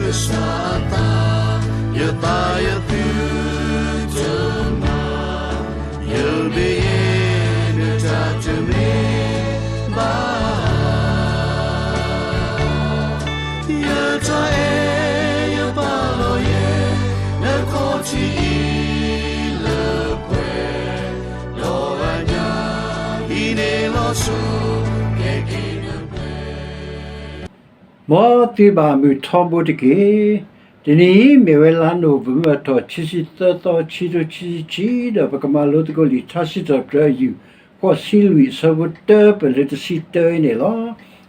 ကစၢ်အသး, ယသးယသုတမၤ, ယမ့ၢ်ယဲ နတၢ်တမ့ၢ်ဘၣ် ယတၢ်အဲၣ်ယပာ်လီၤယဲ နခီၣ်ထံးအံၤလၢပှဲၤ, ဒီးအညၣ်အံၤန့ၣ်လီၤဆီ ကဲက့ၤနပှဲၤ မ်သုဘၣ်မုာ်ထီဘိတက့ၢ်. တနံၤအံၤမ့ၢ်ဝဲလါနိၣ်ဝ့ဘၢၣ်ထီၣ် ခံဆံသၢသီ ခံထိခံဆံခံ, ဒီးပကမၤလိသကိးလံာ်ထါစံးထီၣ်ပတြၢၤအယူၢ် ဃိးဆံလွံၢ် အဆၢဖိတၢ ပလၢတဆံတၢအံၤန့ၣ်လီၤ.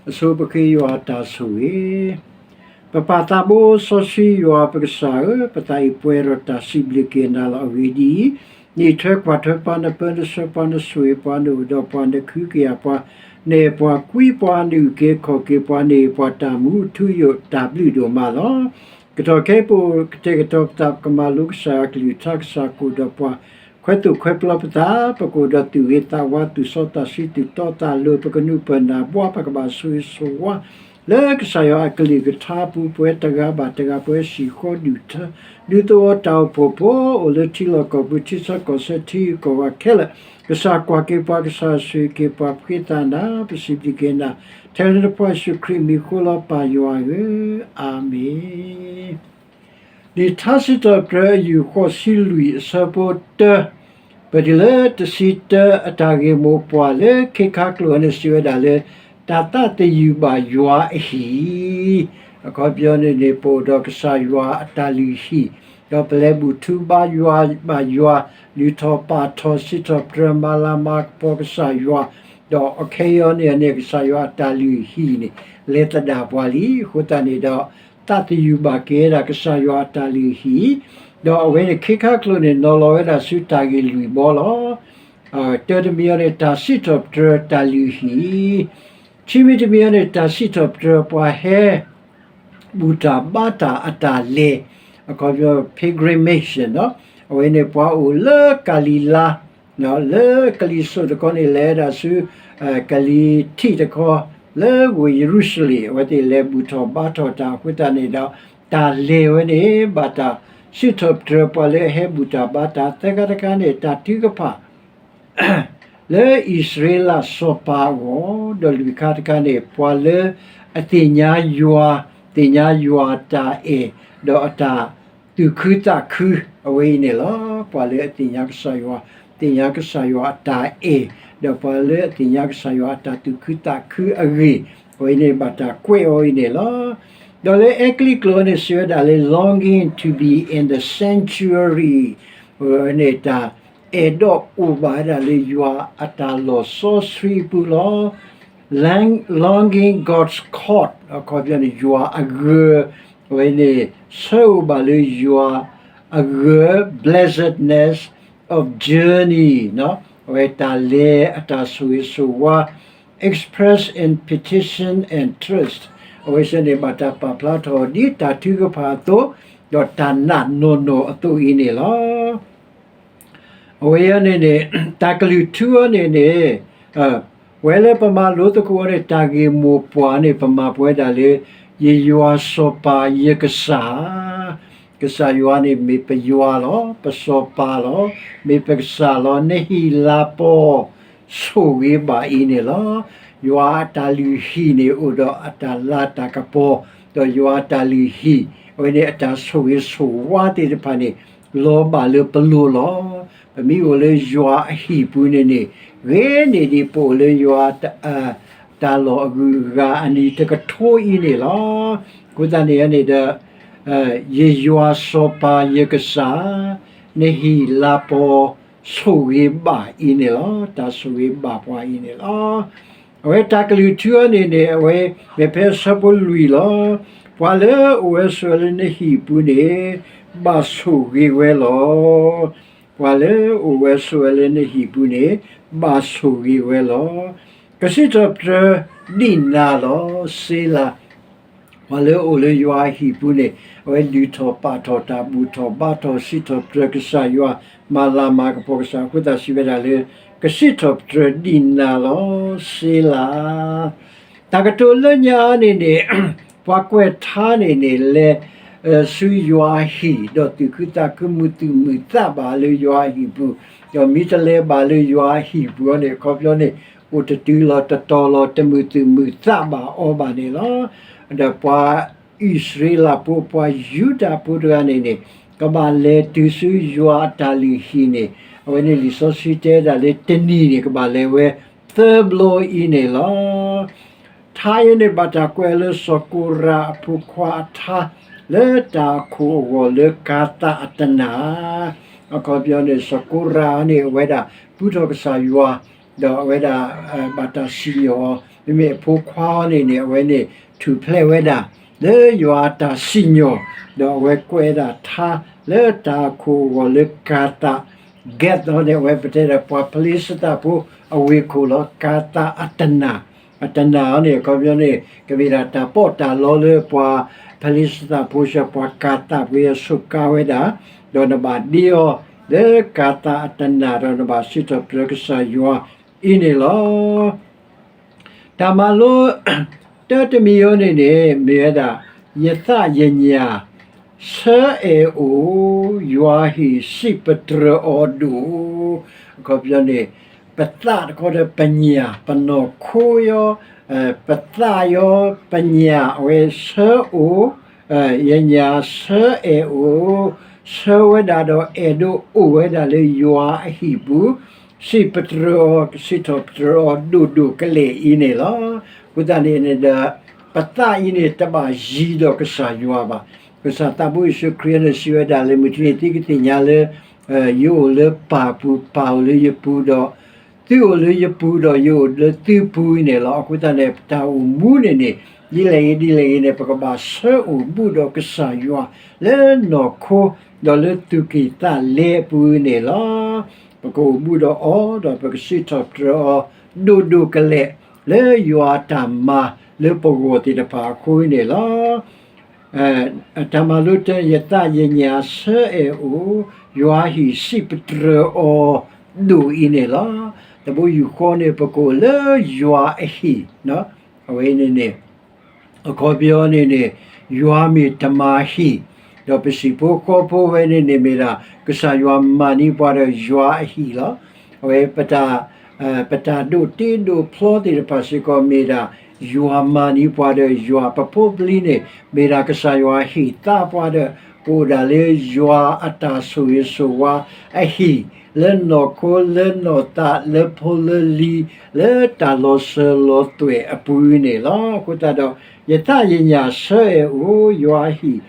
အဆိပဃ့ယွၤအတၢ်ဆိၣ်ဂ့ၤ ပပၢ်သးဘိစီဆှံယွၤပကစၢ်ဧၢ, ပသးအံၤပှဲၤဒီးတၢ်စံးဘျုးက့ၤနၤလီၤ. အဂ့ၢ်ဒ်အံၤ, နအံးထွဲကွၢ်ထွဲပှၤ, နပၢနဆှၢပှၤ, နဆိၣ်ဂ့ၤပှၤ, နအိၣ်ဒီးပှၤ, နခူကယာ်ပှၤ, နအဲၣ်ပှၤကွံပှၤ, နအုၣ်က့ၤခီၣ်က့ၤပှၤ, နဟ့ၣ်ပှၤတၢ်မူထူယိာ်တၢ်ဘျုးဒိၣ်မးလီၤ. ကတီၢ်ခဲအံၤပအိၣ်ကတဲာ်ကတီၤပသး ပကမၤလိကစၢ်ယွၤအကလုၢ်ကထါ, ကစၢ်ကအိၣ်ဒီးပှၤ, ခွဲသိၣ်ခွဲပျီပသး, ပကအိၣ်ဒီးသူၣ်ဂ့ၤသးဝါ, သူၣ်စီသးဆှံ, သူၣ်တီသးလိၤ, ပကနူးပနၢ်ဘှါ, ပကဘၣ်ဆိၣ်ဂ့ၤဆိၣ်ဝါ လၢကစၢ်ယွၤအကလုၢ်ကထါအပူၤ, ပဝဲတဂၤဘၣ်တဂၤ, ပဝဲဟံၣ်ဃီဒူၣ်ထၢ ဒူသဝီတၢ်အိၣ်ဖှိၣ်ဖိ, အိၣ်လၢထံလီၢ်ကီၢ်ပူၤ, ထံဆၢကီၢ်ဆၢ, ထံဂုၤကီၢ်ဂၤခဲလၢာ်, ကစၢ်ကွၢ်က့ၤပှၤ, ကစၢ်ဆိၣ်ဂ့ၤက့ၤပှၤ, ပဃ့သးနၤ, ပစံးဘျုးက့ၤနၤ, ထဲလၢနဖိယ့ၣ်ၡူးခရံာ်အမံၤအဃိလီၤ ပၢ်ယွၤဧၢ, အၤမ့ၣ်. လံာ်ထါစံးထီၣ်ပတြၢၤအယူၢ်ဃိးဆံလွံၢ်အဆၢဖိတၢ, ပတုၤလၢတဆံတၢ အတၢ်ဂ့ၢ်မိၢ်ပှၢ်လၢခ့ခါကျိာ်န့ၣ် စံးဝဲဒၣ်လၢ တၢ်သးသယုၢ်ဘၣ်ယွၤအဟံၣ်, အခီပညီန့ၣ်န့ၣ် ပအိၣ်ဒီးကစၢ်ယွၤအတၢ်လုၢ်ဟံၣ်, ဒီးပလဲၤဘူၣ်ထူဘါယွၤ, ဘၣ်ယွၤ, လုၢ်ထီၣ်ပာ်ထီၣ်စံးထီၣ်ပတြၢၤ မၤလၤမၤကပီၤကစၢ်ယွၤ, ဒီးအခဲအံၤန့ၣ်န့ၣ် ကစၢ်ယွၤအတၢ်လုၢ်ဟံၣ်န့ၣ် လဲၤသဒၣ်ပှၤလံ, အဃိသတးန့ၣ်ဒီး သးသယုၢ်ဘၣ်က့ၤဝဲဒၣ်ကစၢ်ယွၤအတၢ်လုၢ်ဟံၣ်, ဒီးအဝဲန့ၣ်ခ့ခါကျိာ်န့ၣ် နီၤလီၤဝဲဒၣ်ဆူတၢ်ဂ့ၢ်လွံၢ်ဘီလီၤ. တၢတမံၤအံၤန့ၣ် တၢ်စံးထီၣ်ပတြၢၤတၢ်လုၢ်ဟံၣ်, ခံမံၤတမံၤအံၤန့ၣ် တၢ်စံးထီၣ်ပတြၢၤပှၤဟဲ ဘူၣ်တၢ်ဘါတၢ်အတၢ်လဲၤ, အခီပညီ pilgrimage န့ၣ်, အဝဲန့ၣ်ပှၤအိၣ်လၢကၤလံၤလါ လၢကလံၤစိးတခီန့ၣ် လဲၤဝဲဒၣ်ဆူ ကလံၤထံးတခီ လၢဂိၢ်ယရူၤၡလ့ၣ် အဝဲသ့ၣ်လဲၤဘူၣ်ထီၣ်ဘါထီၣ်တၢ်အဃိသတးန့ၣ်ဒီး တၢ်လဲၤဝဲန့ၣ် ဘၣ်တၢ်စံးထီၣ်ပတြၢၤပှၤလၢအဟဲဘူၣ်တၢ်ဘါတၢ် သၢခါတခါန့ၣ် တၢ်ထုကဖၣ် လၢအံၣ်စရ့လးစီၤပၤအဂီၢ် ဒီးလွံၢ်ခါတခါန့ၣ် ပှၤလၢအသ့ၣ်ညါယွၤ, သ့ၣ်ညါယွၤအတၢ်အဲၣ်, ဒီးအတၢ်သူၣ်ခုသးခုအဝဲအံၤန့ၣ်လီၤ. ပှၤလၢအသ့ၣ်ညါကစၢ်ယွၤ, သ့ၣ်ညါကစၢ်ယွၤအတၢ်အဲၣ်, ဒီးပှၤလၢအသ့ၣ်ညါကစၢ်ယွၤအတၢ်သူၣ်ခုသးခုအဂ့ၢ်, အဝဲအံၤန့ၣ်ဘၣ်တၢ်ကွဲးအီၤအံၤန့ၣ်လီၤ. ဒီးလၢအဲကလံးကျိာ်န့ၣ် စံးဝဲဒၣ်လၢ longing to be in the sanctuary, အဝဲန့ၣ်တၢ် အဲၣ်ဒိးအိၣ်ဘၣ်ဝဲဒၣ်လၢယွၤအတၢ်လီၢ်စီဆှံအပူၤလီၤ. Long- longing God's court အခီပညီန့ၣ် ယွၤအဂၢၤ, အဝဲန့ၣ် ဆၢအိၣ်ဘၣ်လၢယွၤအဂၢၤ blessedness of journey အဝဲတၢ်လဲၤအတၢ်ဆိၣ်ဂ့ၤဆိၣ်ဝါ expressed in petition and trust အဝဲစ့ၢ်န့ၣ် ဘၣ်တၢ်ပာ်ဖျါထီၣ်ဒ်တၢ်ထုကဖၣ်အသိး, ဒီးတၢ်နာ်နီၢ်နီၢ်အသိးအံၤန့ၣ်လီၤ. အဝဲအံၤန့ၣ်န့ၣ် တၢ်ကလုၢ်ထူအံၤန့ၣ်န့ၣ် ဝဲလၢပမၤလိသကိးအီၤန့ၣ် တၢ်ဂ့ၢ်မိၢ်ပှၢ်န့ၣ် ပမၤပဝဲဒၣ်လၢ ယယွၤစီၤပၤယကစၢ်, ကစၢ်ယွၤန့ၣ်မ့ၢ်ပယွၤလီၤ, ပစီၤပၤလီၤ, မ့ၢ်ပကစၢ်လီၤ, နဟံၣ်လၤပီၤ ဆိၣ်ဂ့ၤဘၣ်အံၤန့ၣ်လီၤ. ယွၤအတၢ်လုၢ်ဟံၣ်န့ၣ် အိၣ်ဒီးအတၢ်လၤတၢ်ကပီၤ, ဒီးယွၤအတၢ်လုၢ်ဟံၣ် အဝဲန့ၣ်အတၢ်ဆိၣ်ဂ့ၤဆိၣ်ဝါသ့ၣ်တဖၣ်န့ၣ် လီၤဘၣ်လၢပလိၤလီၤ. ပမ့ၢ်အိၣ်လၢယွၤအဟံၣ်ပူၤန့ၣ်န့ၣ် ဂ့ၤန့ၢ်ဒံးပအိၣ်လၢယွၤ တၢ်လီၢ်အဂုၤအဂၤအနံၤတကထိအံၤန့ၣ်လီၤ. အဃိသတးန့ၣ်န့ၣ်ဒီး ယယွၤစီၤပၤယကစၢ်, နဟံၣ်လၤပီၤဆိၣ်ဂ့ၤဘၣ်အံၤန့ၣ်လီၤ. တၢ်ဆိၣ်ဂ့ၤဘၣ်ပှၤအံၤန့ၣ်လီၤ. အဝဲတၢ်ကလုၢ်ထူအံၤန့ၣ်န့ၣ် အဝဲမ့ၢ်ဖဲအဆၢဖိလွံၢ်လီၤ. ပှၤလၢအအိၣ်ဝဲဆိးဝဲလၢနဟံၣ်ပူၤန့ၣ် ဘၣ်ဆိၣ်ဂ့ၤဝဲလီၤ. ပှၤလၢအအိၣ်ဝဲဆိးဝဲလၢနဟံၣ်ပူၤန့ၣ် ဘၣ်ဆိၣ်ဂ့ၤဝဲလီၤ. ကစံးထီၣ်ပတြၢၤဒံးနၤလီၤ. စ့လၤ ပှၤလၢအအိၣ်လၢယွၤအဟံၣ်ပူၤန့ၣ် အဝဲလုၢ်ထီၣ်ပာ်ထီၣ်တၢ်ဘူၣ်ထီၣ်ဘါထီၣ်စံးထီၣ်ပတြၢၤကစၢ်ယွၤ မၤလၤမၤကပီၤကစၢ်အဃိသတးစံးဝဲဒၣ်လၢ ကစံးထီၣ်ပတြၢၤဒံးနၤလီၤ. စ့လၤ တၢ်ကတိၤလၢညါန့ၣ်န့ၣ် ပှၤကွဲးထါန့ၣ်န့ၣ် လဲၤ ဆူယွၤအဟံၣ်, ဒီးသူၣ်ခုသးခုမုာ်သူၣ်မုာ်သးဘၣ်လၢယွၤအဟံၣ်ပူၤ, ဒီးမ့ၢ်တလဲၤဘၣ်လၢယွၤအဟံၣ်ပူၤအီၤန့ၣ် အခီပညီန့ၣ် အိၣ်တတုၤလီၤတတီၤလီၤ တမုာ်သူၣ်မုာ်သးဘၣ်အီၤဘၣ်န့ၣ်လီၤ. ဒီးပှၤအံၣ်စရ့လးဖိ ပှၤယူဒၤဖိတဂၤန့ၣ်န့ၣ် ကဘၣ်လဲၤတုၤဆူယွၤအတၢ်လုၢ်ဟံၣ်န့ၣ် အဝဲန့ၣ်လံာ်စီဆှံတဲဒၣ်လၢတနံၤန့ၣ် ကဘၣ်လဲၤဝဲသၢဘျီအံၤန့ၣ်လီၤ. ထါအံၤန့ၣ် ဘၣ်တၢ်ကွဲးလၢစီၤကိရးအဖိခွါအထါ လၢတၢ်အခိၣ်အဂီၢ်လၢကၤသးအတနၢ်, အခီပညီန့ၣ် စီၤကိရးန့ၣ် အဝဲဒၣ်ပူထီၣ်ကစၢ်ယွၤ, ဒီးအဝဲဒၣ် ဘၣ်တၢ်စံၣ်ညီၣ်အီၤ, မ့မ့ၢ်အဖိခွါအံၤန့ၣ်န့ၣ် အဝဲန့ၣ်ထူၣ်ဖျဲးဝဲဒၣ် လၢယွၤအတၢ်စံၣ်ညီၣ်, ဒီးအဝဲကွဲးဒၣ်ထါလၢတၢ်အခိၣ်အဂီၢ်လၢကၤသး Gath အီၤန့ၣ် အဝဲပတဲဒၣ်ပှၤဖလံးစတံဖိအဝ့ၢ်ခိၣ်လီၤ. ကၤသးအတနၢ်, အတနၢ်အီၤန့ၣ် အခီပညီန့ၣ် ကမ့ၢ်ဒၣ်တၢ်ပီးတၢ်လီလၢပှၤဖလံးစတံဖိ ပှၤကၤသးဖိအံၤ ဆိးကါဝဲဒၣ်, ဒီးနဘၣ်ဒ့အီၤလၢကၤသးအတနၢ် ဒီးနဘၣ်စံးထီၣ်ပတြၢၤကစၢ်ယွၤအံၤန့ၣ်လီၤ. တၢ်မၤလိ တၢတမံၤအံၤန့ၣ်န့ၣ် မ့ၢ်ဝဲဒၣ် ယသးယညၣ်ဆၢအဲၣ်အိၣ်, ယွၤဟ့ၣ်စံးပတြၢၤအီၤဒိၣ်, အခီပညီန့ၣ် ပသးတခီဒီးပညၣ် ပနီၢ်ခိယီၤ, ပသးယီၤ ပညၣ်အဝဲဆၢအိၣ်, ယညၣ်ဆၢအဲၣ်အိၣ်, ဆၢဝဲဒၣ်ဒီးအဲၣ်ဒိးအိၣ်ဝဲဒၣ်လၢယွၤအဟံၣ်ပူၤ, စံးပတြၢၤအီၤ စံးထီၣ်ပတြၢၤအီၤဒိၣ်ဒိၣ်ကလဲာ်အံၤန့ၣ်လီၤ. အဃိသတးန့ၣ်ဒီး ပသးအံၤန့ၣ် တဘၣ်ယံၤဒီးကစၢ်ယွၤဘၣ်. ကစၢ်သးဘိယ့ၣ်ၡူးခရံာ်န့ၣ် စံးဝဲဒၣ်လၢမုၢ်တနံၤ သုကသ့ၣ်ညါလၢ ယအိၣ်လၢပၢ်ပူၤ, ပၢ်အိၣ်လၢယပူၤဒီး သုအိၣ်လၢယပူၤဒီးယအိၣ်လၢသုပူၤအံၤန့ၣ်လီၤ. အဃိသတးန့ၣ် ပတၢ်အိၣ်မူန့ၣ်န့ၣ် ဒ်လဲၣ်ဂ့ၤဒ်လဲၣ်ဂ့ၤန့ၣ် ပကဘၣ်ဆၢအိၣ်ဘူးဒီးကစၢ်ယွၤ လၢနီၢ်ခိ ဒီးလၢသူၣ်ကံၢ်သးလဲအပူၤန့ၣ်လီၤ. ပကအိၣ်ဘူးဒီးအီၤ ဒီးပကစံးထီၣ်ပတြၢၤအီၤ ဒိၣ်ဒိၣ်ကလဲာ် လၢယွၤအတၢ်မၤလၢပဂီၢ်သ့ၣ်တဖၣ်အဃိန့ၣ်လီၤ. တၢ်မၤလိတၢ ယသးယညၣ်ဆၢအဲၣ်အိၣ်, ယွၤဟ့ၣ်စံးပတြၢၤအီၤဒိၣ်အံၤန့ၣ်လီၤ. တဘိယူၢ်ဃီန့ၣ် ပကအိၣ်လၢယွၤအဟံၣ်, အဝဲန့ၣ်န့ၣ် အခီပညီန့ၣ်န့ၣ် ယွၤမ့ၢ်တမၤဟံၣ်, ဒီးပဟံၣ်ဖိဃီဖိဝဲန့ၣ်န့ၣ် မ့ၢ်ဒၣ်ကစၢ်ယွၤမၤန့ၢ်ပှၤဒီးယွၤအဟံၣ်လီၤ. အဝဲ ပတၢ်ဒိးတ့ဒိးဖျီသ့ၣ်တဖၣ်စ့ၢ်ကီးမ့ၢ်ဒၣ် ယွၤမၤန့ၢ်ပှၤဒီးယွၤ ပဖိပလံၤန့ၣ် မ့ၢ်ဒၣ်ကစၢ်ယွၤဟ့ၣ်သါပှၤဒီး ပအိၣ်ဒၣ်လၢယွၤအတၢ်ဆိၣ်ဂ့ၤဆိၣ်ဝါအဟံၣ် လၢနီၢ်ခိလၢနီၢ်သးလၢဖိလၢလံၤ လၢတၢ်လီၤစၢၤလီၤသွဲၣ်အပူၤန့ၣ်လီၤ. အဃိသတးဒီး ယသးယညၣ်ဆၢအဲၣ်အိၣ် ယွၤဟ့ၣ်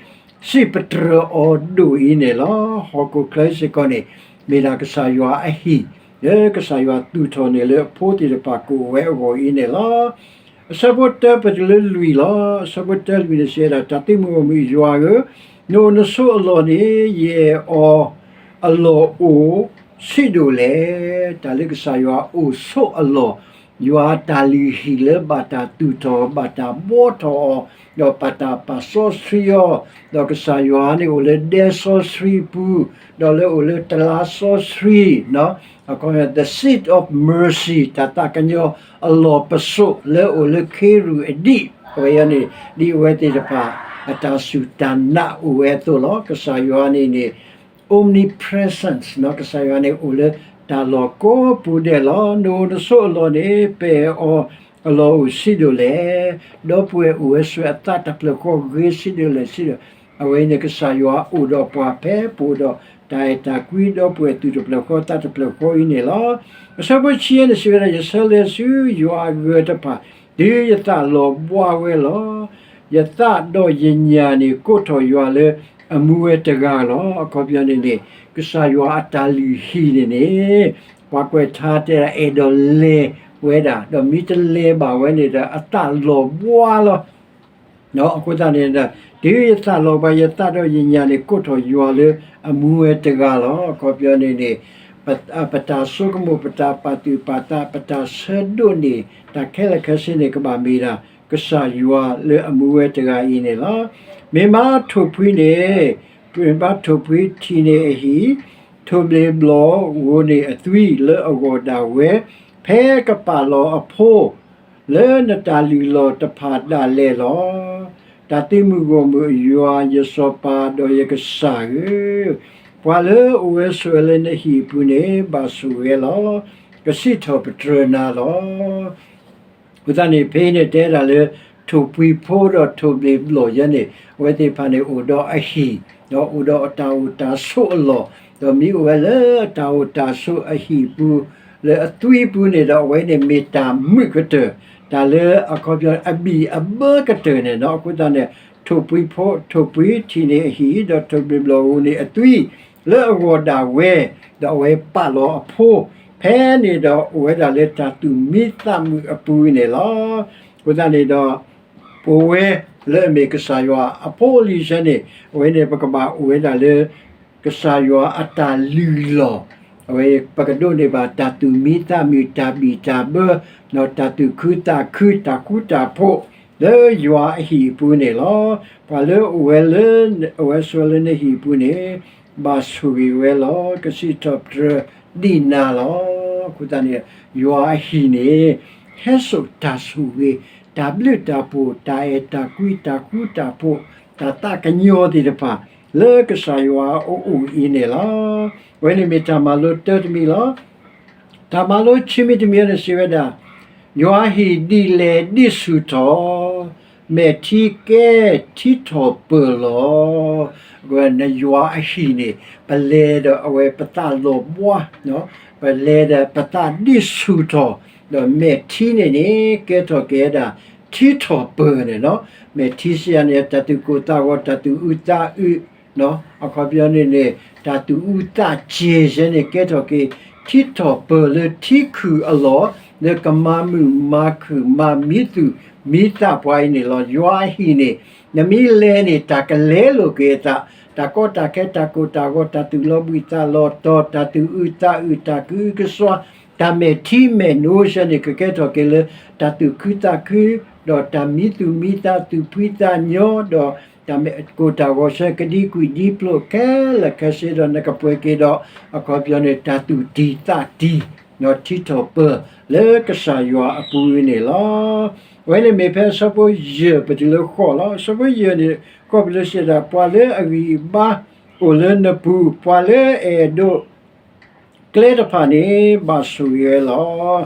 စံးပတြၢၤအီၤဒိၣ်အံၤန့ၣ်လီၤ. ဟီၣ်ခိၣ်ချၢစ့ၢ်ကီးန့ၣ် မ့ၢ်ဒၣ်ကစၢ်ယွၤအဟံၣ် လၢကစၢ်ယွၤသူၣ်ထီၣ်န့ၣ်လၢအဖိသ့ၣ်တဖၣ်ကအိၣ်ဝဲအဂီၢ်အံၤန့ၣ်လီၤ. အဆၢဖိတၢပတုၤလၢလွံၢ်လီၤ. အဆၢဖိတၢလွံၢ်န့ၣ်စံးဝဲဒၣ် တၢ်သုးမုၢ်ဂီၢ်မုၢ်ယွၤဧၢ, နအိၣ်နဆိးအလီၢ်န့ၣ် ယအဲၣ်အီၤအလီၢ်အိၣ်ဆံးဒိၣ်လဲၣ်. တၢ်လၢကစၢ်ယွၤအိၣ်ဆိးအလီၢ် ယွၤအတၢ်လုၢ်ဟံၣ်လၢဘၣ်တၢ်သူၣ်ထီၣ် ဘၣ်တၢ်ဘှီထီၣ်အီၤ ဒီးဘၣ်တၢ်ပာ်စီဆှံအီၤ, ဒီးကစၢ်ယွၤန့ၣ်အိၣ်လၢဒဲစီဆှံပူၤ, ဒီးလၢအိၣ်လၢတလါစီဆှံ အခီ the seat of mercy တၢ်သးကညီၤအလီၢ်ပစိာ်လၢအိၣ်လၢခ့ရူၢ်အဒံး အဝဲအံၤန့ၣ် ဒ်အဝဲသ့ၣ်တဖၣ် အတၢ်စူၢ်တၢ်နာ်အိၣ်ဝဲအသိးလီၤ. ကစၢ်ယွၤန့ၣ်န့ၣ် omnipresence ကစၢ်ယွၤန့ၣ်အိၣ်လၢတၢ်လီၢ်ကိးပူၤဒဲးလီၤ. နအိၣ်နဆိးအလီၢ်န့ၣ် ပအဲၣ်အီၤအလီၢ်အိၣ်ဆံးဒိၣ်လဲၣ်. ဒီပုၢ်ဝဲၢ်အိၣ်ဝဲဆိးအသးတဖျၢၣ်ဃီဂ့ၤဆံးဒိၣ်လဲၣ်ဆံးဒိၣ်, အဝဲအံၤန့ၣ် ကစၢ်ယွၤအိၣ်ဒီးပှၤဖဲပအိၣ်ဒီးတၢ်အဲၣ်တၢ်ကွံဒီပုၢ်ဝဲၢ်သူၣ်တဖျၢၣ်ဃီသးတဖျၢၣ်ဃီအံၤန့ၣ်လီၤ. အဆၢဖိဆံယဲၢ်န့ၣ်စံးဝဲဒၣ် ယဆၢလဲၤဆူယွၤအဂၢၤတဖၣ် တုၤယသးလီၤဘှါဝဲလီၤ. ယသးဒီးယညၣ်န့ၣ် ကိးထီၣ်ယွၤလၢအမူဝဲတဂၤလီၤ. အခီပညီန့ၣ်န့ၣ် ကစၢ်ယွၤအတၢ်လုၢ်ဟံၣ်န့ၣ်န့ၣ် ပှၤကွဲးထါတဲဒၣ်အဲၣ်ဒိးလဲၤဝဲဒၣ်, ဒီးမ့ၢ်တလဲၤဘၣ်ဝဲန့ၣ်ဒီးအသးလီၤဘှါလီၤ. အဃိသတးန့ၣ်ဒီး တုၤယသးလီၤဘှါ ယသးဒီးယညၣ်န့ၣ် ကိးထီၣ်ယွၤလၢအမူဝဲတဂၤလီၤ. အခီပညီန့ၣ်န့ၣ် ပတၢ်ဆိကမိၣ် ပတၢ်ပာ်သူၣ်ပာ်သး ပတၢ်ဆၢဒိးန့ၢ် တၢ်ခဲလၢာ်ခဲဆ့န့ၣ် ကဘၣ်မ့ၢ်ဒၣ် ကစၢ်ယွၤလၢအမူဝဲတဂၤအံၤန့ၣ်လီၤ. မ့ၢ်ဘါထိၣ်ဖှံန့ၣ် မ့ၢ်ဘါထိၣ်ဖှံထံၣ်န့ၢ်အဟံၣ်, ထိၣ်ဘျ့ၣ်ဘျီၣ်ဧိၤန့ၢ်အသွံၣ်လၢအဂီၢ်ဒၣ်ဝဲ, ဖဲကပာ်လီၤအဖိ လၢနတၢ်လုၢ်လီၢ်တဖၣ်ဒၣ်လဲာ်လီၤ. တၢ်သုးမုၢ်ဂီၢ်မုၢ်အယွၤ ယစီၤပၤဒီးယကစၢ်ဧၢ, ပှၤလၢအအိၣ်ဝဲဆိးဝဲလၢနဟံၣ်အပူၤန့ၣ် ဘၣ်ဆိၣ်ဂ့ၤဝဲလီၤ. ကစံးထီၣ်ပတြၢၤနၤလီၤ. အဃိသတးန့ၣ် ဖဲအံၤန့ၣ်တဲဒၣ်လၢ ထိၣ်ပှံၤဖိဒီးထိၣ်ဘျ့ၣ်ဘျီၣ်ယဲန့ၣ် အဝဲသ့ၣ်တဖၣ်န့ၣ်အိၣ်ဒီးအဟံၣ်, ဒီးအိၣ်ဒီးအတၢ်အိၣ်တၢ်ဆိးအလီၢ်, ဒီးမ့ၢ်အိၣ်ဝဲလၢအတၢ်အိၣ်တၢ်ဆိးအဟံၣ်ပူၤ လၢအသွံပူၤန့ၣ်ဒီး အဝဲန့ၣ်မ့ၢ်တၢ်မုာ်ကတၢၢ်, တၢ်လၢအခီပညီအဘံၣ်အဘၢကတၢၢ်န့ၣ်လီၤ. အဃိသတးန့ၣ် ထိၣ်ပှံၤဖိ ထိၣ်ပှံၤထံၣ်န့ၢ်အဟံၣ် ဒီးထိၣ်ဘျ့ၣ်ဘျီၣ်ဂိၢ်န့ၢ်အသွံ လၢအဂီၢ်ဒၣ်ဝဲ, ဒီးအဝဲပာ်လီၤအဖိ, ဖဲန့ၣ်ဒီးအိၣ်ဝဲဒၣ်လၢတၢ်သူၣ်မံသးမုာ်အပူၤန့ၣ်လီၤ. အဃိသတးန့ၣ်ဒီး ပဝဲလၢအမ့ၢ်ကစၢ်ယွၤအဖိအလံၤဆဲန့ၣ် အဝဲန့ၣ်ပကဘၣ်အိၣ်ဝဲဒၣ်လၢ ကစၢ်ယွၤအတၢ်လုၢ်လီၢ်, အဝဲပကဒိးန့ၢ်ဘၣ်တၢ်သူၣ်မံသးမုာ် တၢ်ဘံၣ်တၢ်ဘၢ, ဒီးတၢ်သူၣ်ခုသးခု တၢ်ဃူတၢ်ဖိး လၢယွၤအဟံၣ်အပူၤန့ၣ်လီၤ. ပှၤလၢအအိၣ်ဝဲလၢ အဝဲဆိးဝဲလၢနဟံၣ်အပူၤန့ၣ် ဘၣ်ဆိၣ်ဂ့ၤဝဲလီၤ. ကစံးထီၣ်ပတြၢၤဒံးနၤလီၤ. အဃိသတးန့ၣ် ယွၤအဟံၣ်န့ၣ် ဟဲစိာ်တၢ်ဆိၣ်ဂ့ၤ, တၢ်ဘျုးတၢ်ဖှိၣ်, တၢ်အဲၣ်တၢ်ကွံ တၢ်ဃူတၢ်ဖိး, တၢ်သးကညီၤသ့ၣ်တဖၣ် လၢကစၢ်ယွၤအအိၣ်အံၤန့ၣ်လီၤ. အဝဲန့ၣ်မ့ၢ်တၢ်မၤလိတၢ်တမံၤလီၤ. တၢ်မၤလိခံမံၤတမံၤန့ၣ်စံးဝဲဒၣ်, ယွၤအဟံၣ်ဒ်လဲၣ်ဒ်ဆူၣ်ထီၣ်, မဲာ်ထံကဲထံထီၣ်ပၢၢ်လီၤ. အဝဲန့ၣ်ယွၤအဟံၣ်န့ၣ် ပလဲၤဒီးအဝဲပသးလီၤဘှါ, ပလဲၤဒီးပသးဒ်ဆူၣ်ထီၣ်, ဒီးမဲာ်ထံန့ၣ်န့ၣ် ကဲထီၣ်က့ၤဝဲဒၣ် ထံထီၣ်ပၢၢ်န့ၣ်လီၤ. မဲာ်ထံစံးယၤန့ၣ် တၢ်သူၣ်ကိၢ်သးဂီၤ တၢ်သူၣ်အုးသးအုး အခီပညီန့ၣ်န့ၣ် တၢ်သူၣ်အုးသးစဲၤယဲန့ၣ် ကဲထီၣ်က့ၤ ထံထီၣ်ပၢၢ်လၢထံခုၣ်အလီၢ် လၢကမၤမုာ်မၤခုၣ်မၤမံသူၣ်မံသးပှၤအံၤန့ၣ်လီၤ. ယွၤအဟံၣ်န့ၣ် နမ့ၢ်လဲၤန့ၣ် တၢ်ကလဲလိာ်က့ၤအသး, တၢ်ကီတၢ်ခဲ တၢ်ကိၢ်တၢ်ဂီၤ တၢ်သူၣ်လီၤဘှံးသးလီၤတီၤ တၢ်သူၣ်အုးသးအုး တၢ်ကအုကစွါ တၢ်မဲာ်ထံမဲာ်နိဆဲန့ၣ် ကကဲထီၣ်က့ၤလၢ တၢ်သူၣ်ခုသးခု ဒီးတၢ်မံသူၣ်မံသး သူၣ်ဖှံသးညီ ဒီးတၢ်ကိၢ်တၢ်ဂီၤဆၢ ကဒံကွံာ်ဒံဖျိးခဲလၢာ်ခဲဆ့ ဒီးနကပှဲၤက့ၤဒီး အခီပညီန့ၣ် တၢ်သူၣ်တံၢ်သးတံၢ် ထံထီၣ်ပၢၢ်လၢကစၢ်ယွၤအပူၤန့ၣ်လီၤ. အဝဲန့ၣ်မ့ၢ်ဖဲအဆၢဖိယဲၢ် ပတုၤလၢဃိးလီၤ. အဆၢဖိယဲၢ်န့ၣ် ဃိးပတုၤစံးဒၣ် ပှၤလၢအဂံၢ်အဘါအိၣ်လၢနပူၤ, ပှၤလၢအအဲၣ်ဒိး ကျဲတဖၣ်န့ၣ် ဘၣ်ဆိၣ်ဂ့ၤဝဲလီၤ.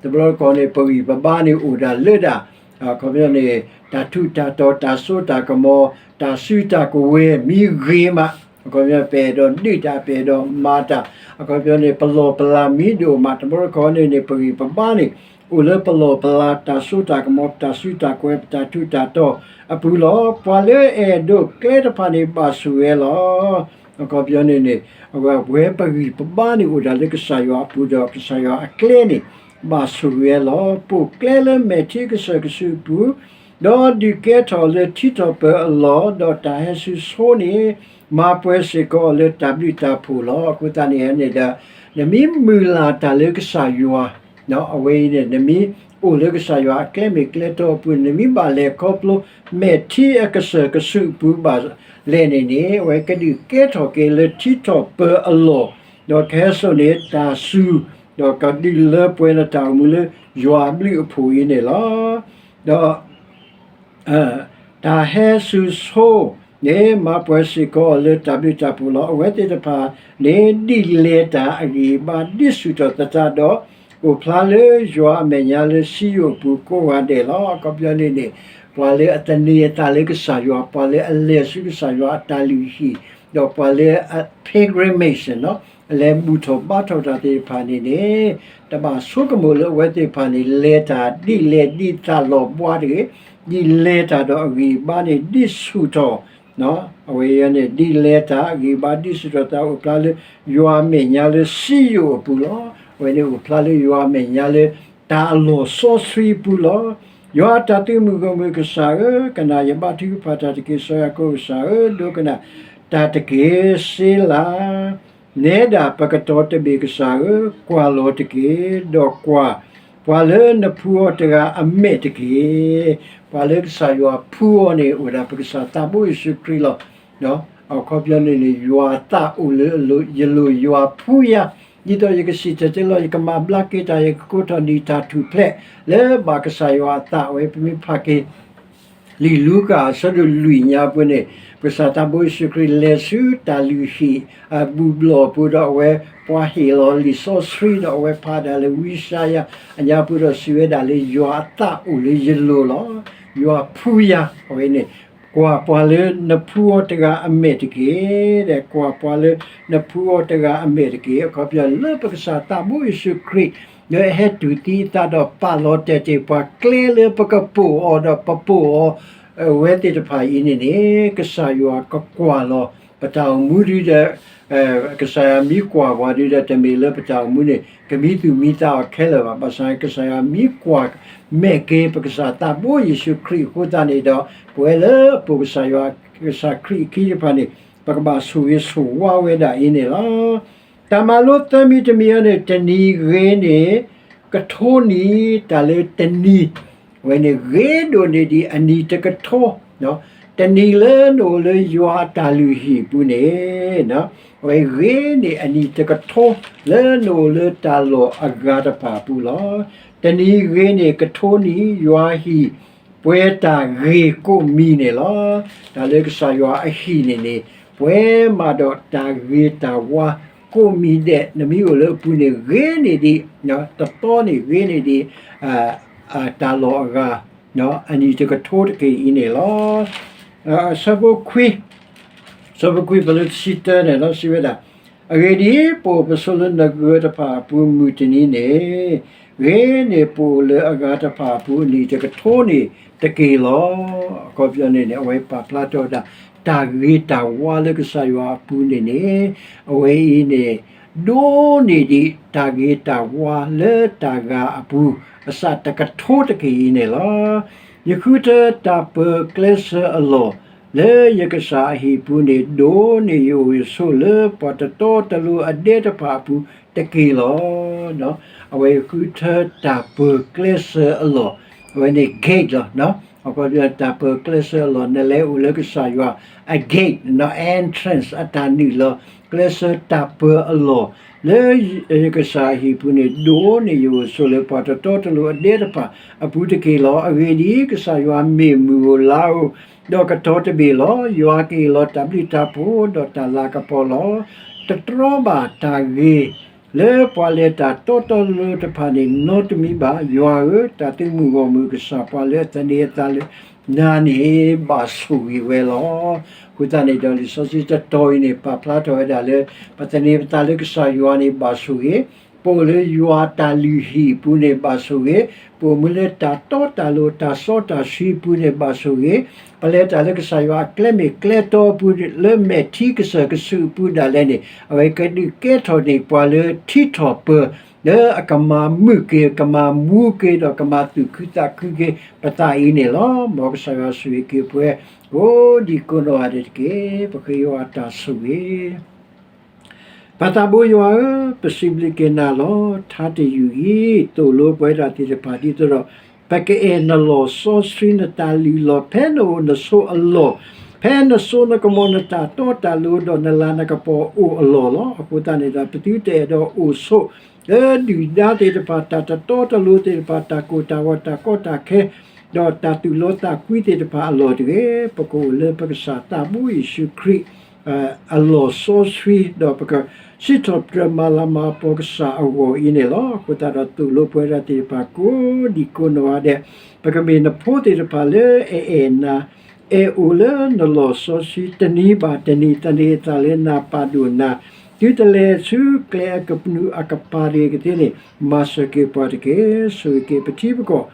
တဘျီတခီၣ်န့ၣ် ပဂံၢ်ပဘါန့ၣ်အိၣ်ဒၣ်လၢဒၣ် အခီပညီန့ၣ် တၢ်ထူးတၢ်တီၤ တၢ်စိတၢ်ကမီၤ တၢ်စုတၢ်ကဝဲၤမ့ၢ်ဂ့ၤမး အခီပညီပအဲၣ်ဒိးဒုးတၢ် ပအဲၣ်ဒိးမၤတၢ် အခီပညီန့ၣ် ပလီၢ်ပလၤမ့ၢ်ဒိၣ်မး တဘျီတခီၣ်န့ၣ်န့ၣ် ပဂံၢ်ပဘါန့ၣ် အိၣ်လၢပလီၢ်ပလၤ တၢ်စိတၢ်ကမီၤ တၢ်စုတၢ်ကဝဲၤ ပတၢ်ထူးတၢ်တီၤအပူၤလီၤ. ပှၤလၢအအဲၣ်ဒိးကျဲတဖၣ်န့ၣ် ဘၣ်ဆိၣ်ဂ့ၤဝဲလီၤ. အခီပညီန့ၣ်န့ၣ် အဝဲပဂံၢ်ပဘါန့ၣ်အိၣ်ဒၣ်လၢကစၢ်ယွၤအပူၤဒီး ကစၢ်ယွၤအကျဲန့ၣ် ဘၣ်ဆိၣ်ဂ့ၤဝဲလီၤ. ပိာ်ကျဲလၢမဲာ်ထံကစၢၢ်ကဆူးအပူၤ, ဒီးဒုးကဲထီၣ်လၢထံထီၣ်ပၢၢ်အလီၢ်, ဒီးတၢ်ဟဲစူၤဆိန့ၣ် မၤပှဲၤစ့ၢ်ကီးအီၤလၢတၢ်ဘျုးတၢ်ဖှိၣ်လီၤ. အဃိသတးန့ၣ်န့ၣ်ဒီး နမ့ၢ်မုၢ်လၢ်တၢ်လၢကစၢ်ယွၤ အဝဲအံၤန့ၣ် နမ့ၢ်အိၣ်လၢကစၢ်ယွၤအကျဲမ့ၢ်ကျဲတီအပူၤန့ၣ် နမ့ၢ်ဘၣ်လဲၤခီဖျိ မဲာ်ထံအကစၢၢ်ကဆူးအပူၤဘၣ်လဲၣ်န့ၣ်န့ၣ် အဝဲကဒုးကဲထီၣ်က့ၤလၢထံထီၣ်ပၢၢ်အလီၢ်, ဒီးကဟဲစိာ်န့ၢ်တၢ်စူၤ, ဒီးကဒုးလၢပှဲၤဒီးတၢ်အိၣ်မူလၢယွၤအဘျုးအဖှိၣ်အံၤန့ၣ်လီၤ. ဒီး တၢ်ဟဲစူၤဆိန့ၣ် မၤပှဲၤစ့ၢ်ကီးအီၤလၢတၢ်ဘျုးတၢ်ဖှိၣ်လီၤ. အဝဲသ့ၣ်တဖၣ်န့ၣ် ဒ်လဲၣ်တၢ်အဂံၢ်အဘါ ဒ်ဆူၣ်ထီၣ်သတးဒီး အိၣ်ဖျါလၢယွၤအမဲာ်ညါလၢစံယိၣ်အပူၤကိးဂၤဒဲးလီၤ. အခီပညီန့ၣ်န့ၣ် ပှၤလၢအသန့ၤအသးလၢကစၢ်ယွၤ, ပှၤလၢအလဲၤဆူကစၢ်ယွၤအတၢ်လုၢ်ဟံၣ်, ဒီးပှၤလၢအ pilgrimage အလဲၤဘူၣ်ထီၣ်ဘါထီၣ်တၢ်သ့ၣ်တဖၣ်န့ၣ်န့ၣ် တဘၣ်ဆိကမိၣ်လၢအဝဲသ့ၣ်တဖၣ်န့ၣ် လဲၤတၢ်ဒ်လဲၣ်ဒ်သးလီၤဘှါတဂ့ၤ, ဒ်လဲၣ်တၢ်ဒီးအဂံၢ်အဘါန့ၣ် ဒ်ဆူၣ်ထီၣ် အဝဲန့ၣ် ဒ်လဲၣ်တၢ်အဂံၢ်အဘါ ဒ်ဆူၣ်ထီၣ်သးအိၣ်ဖျါလၢ ယွၤအမဲာ်ညါလၢစံယိၣ်အပူၤလီၤ. အဝဲန့ၣ်အိၣ်ဖျါလၢယွၤအမဲာ်ညါလၢ တၢ်အလီၢ်စီဆှံအပူၤလီၤ. ယွၤအတၢ်သုးမုၢ်ဂီၢ်မုၢ်ကစၢ်ဧၢ, ကနၣ်ယဘါထုကဖၣ်တၢ်တက့ၢ်. စီၤယၤကိာ်ကစၢ်ဧၢ, ဒိကနၣ်တၢ်တက့ၢ်. စ့လၤ နဲဒၣ်ပကတီၢ်တဘ့ၣ်ကစၢ်ဧၢ, ကွၢ်လီၤတက့ၢ်. ဒီးကွၢ်, ပှၤလၢနဖှူအီၤတဂၤအမဲာ်တက့ၢ်. ပှၤလၢကစၢ်ယွၤဖှူအီၤန့ၣ် အိၣ်ဒၣ်ပကစၢ်သးဘိယ့ၣ်ၡူးခရံာ်လီၤ. အခီပညီန့ၣ်န့ၣ် ယွၤအသးအိၣ်လၢယလိၤ, ယွၤဖှူယၤ, ဒ်သိးယကစံၣ်တဲၤတဲလီၤ, ယကမၤဘျါက့ၤတၢ်, ယကကိးထီၣ်နံၣ်တၢ်ထူၣ်ဖျဲး လၢဘၣ်ကစၢ်ယွၤအသးဝဲ. ပမ့ၢ်ဖးက့ၤ လံာ်လူၤကၣ်အဆၢဒိၣ်လွံၢ်ညါပူၤန့ၣ် ပကစၢ်သးဘိယ့ၣ်ၡူးခရံာ်လဲၤဆူတၢ်လုၢ်ဟံၣ်အဘူၣ်ဘျီၣ်ပူၤဒီး အဝဲပှၤဟ့ၣ်လီၤလံာ်စီဆှံဒီး အဝဲဖးဒၣ်လၢဝံယၡါယၤအညါပူၤဒီး စံးဝဲဒၣ်လၢ ယွၤအသးအိၣ်လၢယလိၤလီၤ. ယွၤဖှူယၤ, အဝဲန့ၣ် ကွၢ်ပှၤလၢနဖှူအီၤတဂၤအမဲာ်တက့ၢ်. ကွၢ်ပှၤလၢနဖှူအီၤတဂၤအမဲာ်တက့ၢ်. အခီပညီလၢပကစၢ်သးဘိယ့ၣ်ၡူးခရံာ် လၢအဟဲတူၢ်သံအသးဒီးပာ်လီၤတဲာ်တ့ၢ်ပှၤကျဲလၢပကပိာ်အီၤဒီး ပပိာ်အီၤ အဝဲသ့ၣ်တဖၣ်အံၤန့ၣ်န့ၣ် ကစၢ်ယွၤကကွၢ်လီၤပတၢ်အိၣ်မူဒုဒီး ကစၢ်ယွၤမ့ၢ်ကွၢ်ပှၤဒုဒီး တမ့ၢ်လၢပတၢ်အိၣ်မူန့ၣ် ကမံသူၣ်မံသးအီၤခဲလၢာ်ဘၣ်. ဘၣ်ဆၣ်ကစၢ်ယွၤမ့ၢ်ကွၢ်မဲာ်က့ၤ ပကစၢ်သးဘိယ့ၣ်ၡူးခရံာ်အဃိသတးန့ၣ်ဒီး ပဝဲလၢအပိာ်ကစၢ်ယွၤ ကစၢ်ခရံာ်အခံတဖၣ်န့ၣ် ပကဘၣ်ဆိၣ်ဂ့ၤဆိၣ်ဝါဝဲဒၣ်အံၤန့ၣ်လီၤ. တၢ်မၤလိသၢမံၤတမံၤအံၤန့ၣ် တနံၤဂ့ၤန့ၣ် ကထိနံၤ တၢ်လၢတနံၤ အဝဲန့ၣ်ဂ့ၤဒိၣ်န့ၢ်ဒံးအနံၤတကထိ, တနံၤလၢနအိၣ်လၢယွၤအတၢ်လုၢ်ဟံၣ်အပူၤန့ၣ် အဝဲဂ့ၤန့ၢ်အနံၤတကထိ လၢနအိၣ်လၢတၢ်လီၢ်အဂၤတဖၣ်အပူၤလီၤ. တနံၤဂ့ၤန့ၢ်ကထိနံၤ ယွၤဟံၣ် ပှဲၤတၢ်ဂ့ၤကိးမံၤန့ၣ်လီၤ. တၢ်လၢကစၢ်ယွၤအဟံၣ်န့ၣ်န့ၣ် ပှဲၤမးဒီးတၢ်ဂ့ၤတၢ်ဝါကိးမံၤဒဲး နမ့ၢ်အိၣ်လၢအပူၤန့ၣ် ဂ့ၤန့ၢ်ဒံး တသီန့ၣ်ဂ့ၤန့ၢ်ဒံး တၢ်လီၢ်အဂၤ အနံၤတကထိတက့ၢ်အံၤန့ၣ်လီၤ. အဆၢဖိခွံ အဆၢဖိခွံ ပလၢတဆံတၢန့ၣ်လီၤ စံးဝဲဒၣ်, အဂ့ၢ်ဒ်အံၤ, ပအိၣ်ပဆိးလၢနဂၢၤတဖၣ်အပူၤမုၢ်တနံၤန့ၣ်, ဂ့ၤန့ၢ်ပအိၣ်လၢအဂၤတဖၣ်အပူၤအနံၤတကထိန့ၣ်တက့ၢ်လီၤ. အခီပညီန့ၣ်န့ၣ် အဝဲပာ်ဖျါထီၣ်ဝဲဒၣ် တၢ်ဂ့ၤတၢ်ဝါလၢကစၢ်ယွၤအပူၤန့ၣ်န့ၣ်, အဝဲအံၤန့ၣ် ဒိၣ်န့ၢ်ဒံးတၢ်ဂ့ၤတၢ်ဝါလၢတၢ်ဂၤအပူၤ အစးတကထိတက့ၢ်အံၤန့ၣ်လီၤ. ယဃုထၢတၢ်ပၢၤကျဲစၢၤအလီၢ် လၢယကစၢ်အဟံၣ်ပူၤန့ၣ် ဒိၣ်န့ၢ်ယအိၣ်ဆိးလၢပှၤတတီတလိၤအဒဲတဖၣ်အပူၤတက့ၢ်လီၤ. အဝဲဃုထၢတၢ်ပၢၤကျဲစၢၤအလီၢ်, အဝဲန့ၣ် gate လီၤ. အခီပညီ တၢ်ပၢၤကျဲစၢၤအလီၢ် နလဲၤအိၣ်လၢကစၢ်ယွၤအ gate, entrance အတၢ်နုာ်လီၤ ကျဲစၢၤတၢ်ပၢၤအလီၢ် လၢယကစၢ်အဟံၣ်ပူၤန့ၣ် ဒိၣ်န့ၢ်ယအိၣ်ဆိးလၢပှၤတတီတလိၤအဒဲတဖၣ်အပူၤတက့ၢ်လီၤ. အဂ့ၢ်ဒ်အံၤ, ကစၢ်ယွၤမ့ၢ်မုၢ်ဧိၤလါဧိၤ ဒီးကတီၤတဘ့ၣ်လီၤ. ယွၤကဟ့ၣ်လီၤတၢ်ဘျုးတၢ်ဖှိၣ်ဒီးတၢ်လၤကပီၤလီၤ. တတြီဘၣ်တၢ်ဂ့ၤ လၢပှၤလဲၤတၢ်တီတီလိၤလိၤတဖၣ်န့ၣ် နီတမံၤဘၣ်. ယွၤဧၢ, တၢ်သုးမုၢ်ဂီၢ်မုၢ်ကစၢ် ပှၤလၢအသန့ၤအသးလၢနၤန့ၣ် ဘၣ်ဆိၣ်ဂ့ၤဝဲလီၤ. အဃိသတးန့ၣ်ဒီး လံာ်စီဆှံတတီၤအံၤန့ၣ် ပာ်ဖျါထီၣ်ဝဲဒၣ်လၢ ပသန့ၤပသးလၢကစၢ်ယွၤန့ၣ် ဘၣ်ဆိၣ်ဂ့ၤ, ပအိၣ်လၢယွၤတၢ်လုၢ်ဟံၣ်အပူၤန့ၣ် ဘၣ်ဆိၣ်ဂ့ၤ, ပအိၣ်မူလၢတၢ်တီတၢ်လိၤ တၢ်စီတၢ်ဆှံအပူၤန့ၣ် ဘၣ်ဆိၣ်ဂ့ၤ, ပလဲၤတၢ်လၢကစၢ်ယွၤအကျဲမ့ၢ်ကျဲတီအပူၤ လၢမဲာ်ထံကစၢၢ်ကဆူးအပူၤဒၣ်လဲာ်န့ၣ် အဝဲကဒုးကဲထီၣ်န့ၢ်ပှၤလၢထံထီၣ်ပၢၤ လၢအကမၤမုာ်က့ၤ ကမၤမူက့ၤ ဒီးကမၤသူၣ်ခုသးခုက့ၤပသးအံၤန့ၣ်လီၤ. မ်ကစၢ်ယွၤဆိၣ်ဂ့ၤက့ၤပှၤ ကိးဒံကိးနီၢ်ဂၤဒဲးတက့ၢ်. ပဃ့ယွၤအတၢ်ဆိၣ်ဂ့ၤ ပၢ်သးဘိယွၤဧၢ, ပစံးဘျုးက့ၤနၤလီၤ. ထါတယုၢ်အံၤ သိၣ်လိပှၤဒၣ်သ့ၣ်တဖၣ်ဒ်သိးဒီး ပကအဲၣ်နလီၢ်စီဆှံနတၢ်လုၢ်လီၢ် ဖဲနအိၣ်နဆိးအလီၢ်, ဖဲနစိနကမီၤနတၢ်တီတၢ်လိၤဒီးနလၤနကပီၤအိၣ်အလီၢ်လီၤ. အဃိသတးန့ၣ်ဒီး ပသုတအဲၣ်ဒိးအိၣ်ဆိး လၢဒုၣ်ဒါသ့ၣ်တဖၣ် တၢ်တတီတလိၤသ့ၣ်တဖၣ် တၢ်ကိၢ်တၢ်ဂီၤ တၢ်ကီတၢ်ခဲ ဒီးတၢ်သူၣ်လီသးကွံသ့ၣ်တဖၣ်အလီၢ်တဂ့ၤ. ပကအိၣ်လၢပကစၢ်သးဘိယ့ၣ်ၡူးခရံာ် အလီၢ်စီဆှံ ဒီးပကစံးထီၣ်ပတြၢၤမၤလၤမၤကပီၤကစၢ်အဂီၢ်အံၤန့ၣ်လီၤ. အဃိသတးဒီး သိၣ်လိပှၤဒၣ်သ့ၣ်တဖၣ် ကိးဒံကိးနီၢ်ဂၤဒဲး ပကမ့ၢ်နဖိသ့ၣ်တဖၣ်လၢအအဲၣ်နၤ အဲၣ်အိၣ်လၢနလီၢ်စီဆှံ တနံၤဘၣ်တနံၤ သန့ၤအသးလၢနၤ ပာ်ဒိၣ်နၤ တုၤတလဲၤဆူကျဲအကနူးအကပၤတဂ့ၤကသ့န့ၣ် မၤစၢၤက့ၤပှၤတက့ၢ်. ဆိၣ်ဂ့ၤက့ၤပထံပကီၢ်,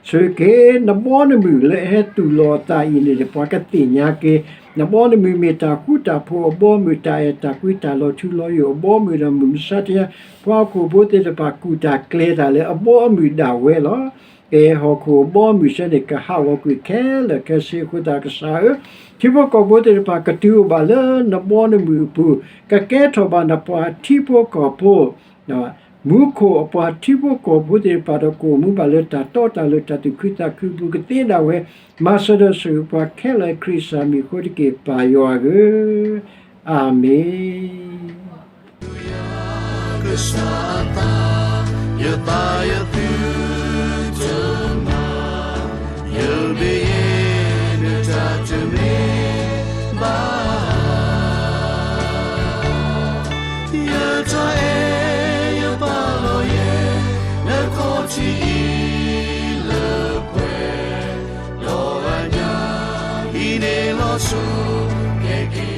ဆိၣ်ဂ့ၤက့ၤနဘီနမုၢ်လၢအဟဲသူၣ်လီၤအသးအံၤန့ၣ် ပှၤကသ့ၣ်ညါက့ၤ နဘီနမုၢ်မ့ၢ်တၢ်ဃူတၢ်ဖိးအဘီအမုၢ်, တၢ်အဲၣ်တၢ်ကွံ တၢ်လီၤထူလီၤယိာ်အဘီအမုၢ်ဒီး မုၢ်မဆါတနံၤ ပှၤဟီၣ်ခိၣ်ဖိသ့ၣ်တဖၣ် ကူၣ်တၢ်ကျဲၤတၢ်လၢအဘီအမုၢ်ဒၣ်ဝဲလီၤ. ကဟီၣ်ခိၣ်အဘီအမုၢ်ဆၢန့ၣ် ကဟးဂီၤကွံာ်ခဲလၢာ်ခဲဆ့အဃိသတး ကစၢ်ဧၢ, ထံဖိကီၢ်ဖိသ့ၣ်တဖၣ် ကတုၤအိၣ်ဘၣ်လၢနဘီနမုၢ်အပူၤ, ကကဲထီၣ်ဘၣ်နပှၤထံဖိကီၢ်ဖိ, မူခိၣ်အပှၤထံဖိကီၢ်ဖိသ့ၣ်တဖၣ်ဒီး ကအိၣ်မူဘၣ်လၢတၢ်တီတၢ်လိၤ တၢ်သူၣ်ခုသးခုအပူၤကသ့ဒၣ်ဝဲ, မၤစၢၤဒီးဆိၣ်ဂ့ၤပှၤခဲလၢာ် ခရံာ်စၢ်မံၤအဃိတက့ၢ် ပၢ်ယွၤဧၢ, အၤမ့ၣ်. ကစၢ်အသး, ယသးယသုတမၤ, ယဘၣ်ယဲၢ် ယတၢ်အဲၣ်ယပာ်လီၤယဲ လၢခီၣ်ထံးအံၤလၢပှဲၤ, ဒီးအညါ ဟံးန့ၢ်လီၤဆိ ကဲက့ၤ